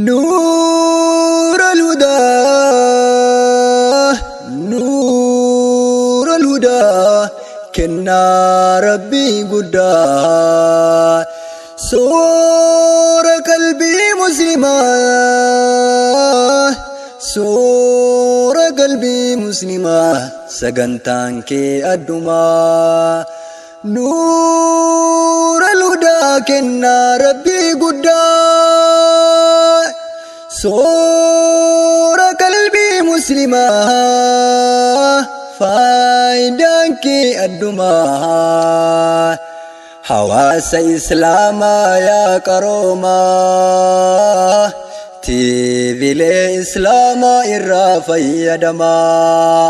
نور الهدى، نور الهدى، kennaa Rabbii guddaa. Soora qalbii Muslimaa, soora qalbii Muslimaa, sagantaan kee addumaa. Nuur al-hudaa, kennaa Rabbii guddaa. Soora qalbii Muslimaa, faayidaan kee addumaa. Hawaasa Islaamaa yaa qaroomaa, tiivilee Islaamaa irraa fayyadamaa.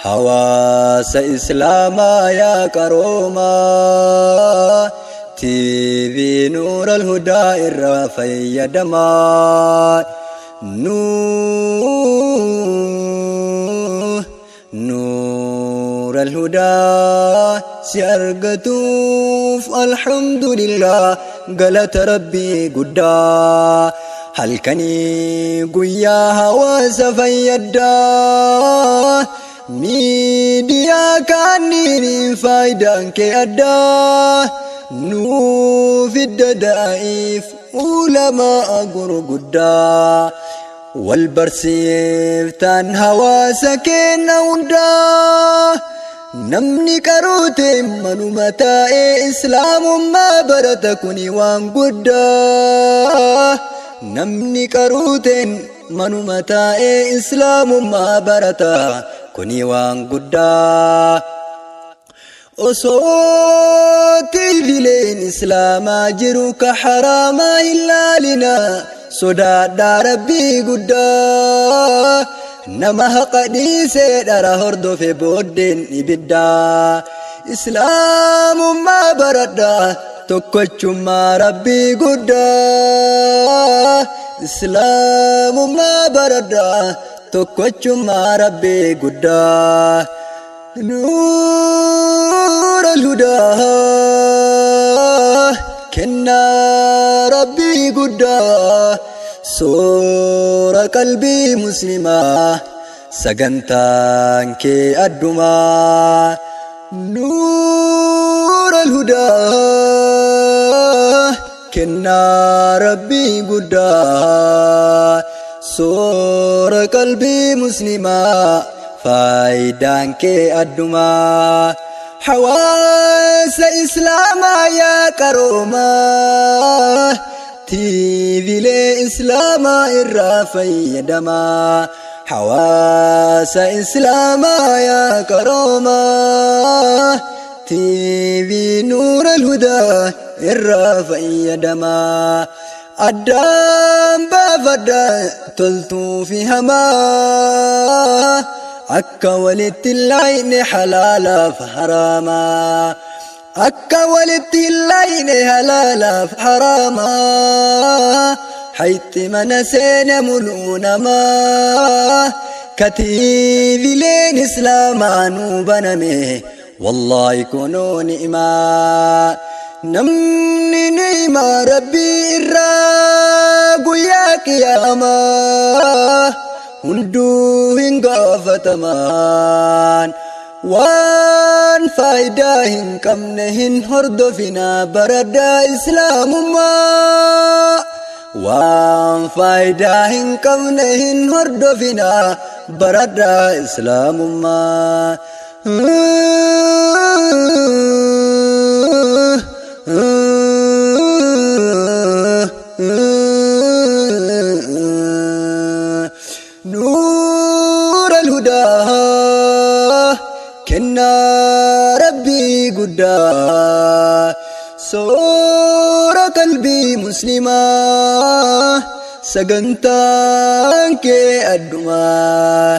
Hawaasa Islaamaa yaa qaroomaa, tiivii Nuur al-Hudaa irraa fayyadamaa. Nuur al-Hudaa si argatuuf alhamdulillah, galata Rabbii guddaa. Halkanii guyyaa hawaasa fayyaddaa, miidiyaa kaanniin faayidaan kee addaa. Nuuf hidda daa'iif ulamaa gurguddaa, wal barsiiftaan hawaasa keenya hundaa. Namni qaruute manuma taa'ee Islaamummaa barata, kuni waan guddaa. Namni qaruuteen manuma taa'ee Islaamummaa barata, kuni waan guddaa. Osoo tiivileen Islaamaa jiru ka haraamaa hin laalina, sodaadhaa Rabbii guddaa. Nama haqa dhiisee dhara hordofe booddeen ibiddaa. Islaamummaa baradhaa, tokkochummaa Rabbii guddaa. Islaamummaa baradhaa, tokkochummaa Rabbii guddaa. Nuur al-hudaa, kennaa Rabbii guddaa. Soora qalbii Muslimaa, sagantaan kee addumaa. Nuur al-hudaa, kennaa Rabbii guddaa. Soora qalbii Muslimaa, faayidaan kee addumaa. Hawaasa Islaamaa yaa qaroomaa, tiivilee Islaamaa irraa fayyadamaa. Hawaasa Islaamaa yaa qaroomaa, tiivii Nuur al-Hudaa irraa fayyadamaa. Addaan baafadha toltuu fi hamaa, akka walitti hin laayine halaalaaf haraamaa, akka walitti hin laayine halaalaaf haraamaa. Hayxi mana seene mul'uu namaa, katiivileen Islaamaa nuu baname, wallaahi kunoo ni'imaa. Namni ni'imaa Rabbii irraa guyyaa qiyaamaa hunduu hin gaafatamaan. Waan faayidaa hin qabne hin hordofinaa, baradhaa Islaamummaa. Waan faayidaa hin qabne hin hordofinaa, baradhaa Islaamummaa. Nuur al-hudaa, kennaa Rabbii guddaa. Soora qalbii Muslimaa, sagantaan kee addumaa.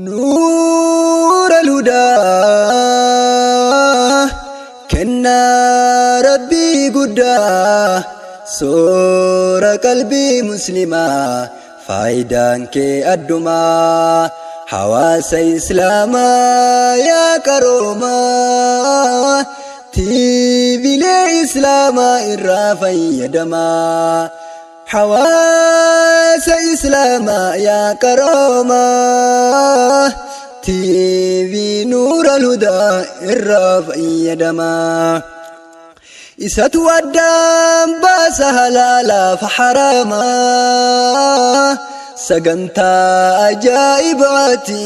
Nuur al-hudaa, kennaa Rabbii guddaa. Soora qalbii Muslimaa, faayidaan kee addumaa. Hawaasa Islaamaa yaa qaroomaa, tiivilee Islaamaa irraa fayyadamaa. Hawaasa Islaamaa yaa qaroomaa, tiivii Nuural Hudaa irraa fayyadamaa. Isatu addaan baasa halaalaaf haraamaa. Sagantaa ajaa'ibaati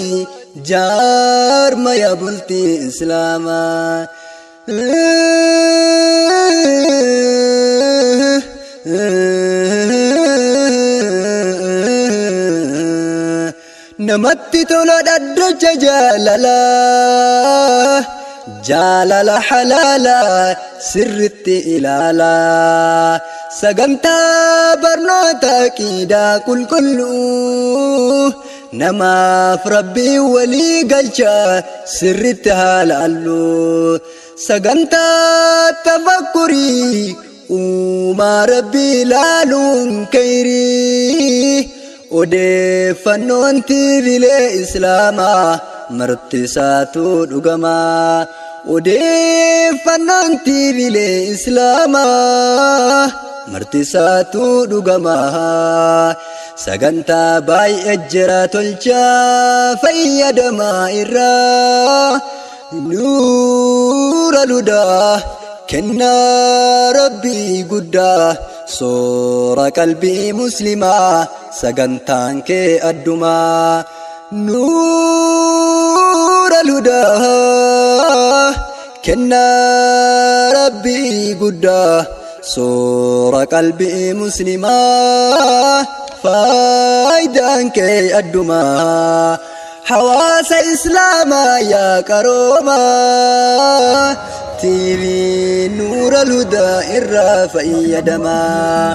jaarmaya bultii Islaamaa. Namatti tola dhaddacha jaalalaa, jaalala halaalaa sirritti ilaalaa. Sagantaa barnoota aqiidaa qulqulluu namaaf Rabbii walii galcha sirritti haalaallu. Sagantaa tafakkurii uumaa Rabbii ilaaluun kayrii. Odeeffannoon tiivilee Islaamaa marti isaatu dhugamaa. Odeeffannoon tiivilee Islaamaa marti isaatu dhugamaa. Sagantaa baay'ee jira tolchaa fayyadamaa irraa. Nuural Hudaa kennaa Rabbii guddaa, soora qalbii Muslimaa sagantaan kee addumaa. Nuural Hudaa kennaa Rabbii guddaa, soora qalbii Muslimaa faayidaan kee addumaa. Hawaasa Islaamaa yaa qaroomaa, tiivii Nuural Hudaa irraa fayyadamaa.